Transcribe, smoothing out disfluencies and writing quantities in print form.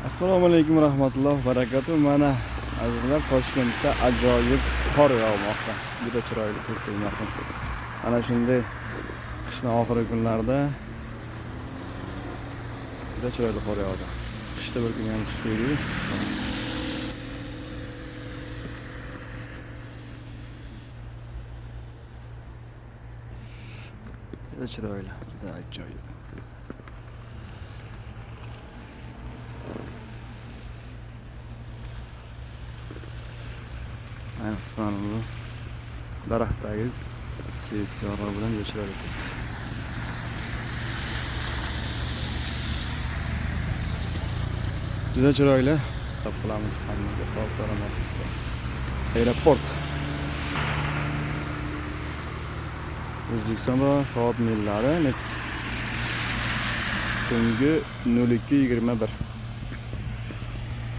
Assalomu alaykum va rahmatullohi va barakatuh. Mana, azizlar, Toshkentda ajoyib qor yog'moqda. Juda chiroyli, ko'z tegmasin. Ana shunday qishning oxirgi kunlarida juda chiroyli qor yog'di. Qishda bir kun ham qish deydi. Juda chiroyli, juda ajoyib. Ayniqsa bu daraxtdagi свет bilan juda chiroyli turibdi. Juda chiroyli. Qilamiz, hammaga sog' salomatlik tilaymiz. Aeroport. O'zbekistonda soat millari tungi 02:21.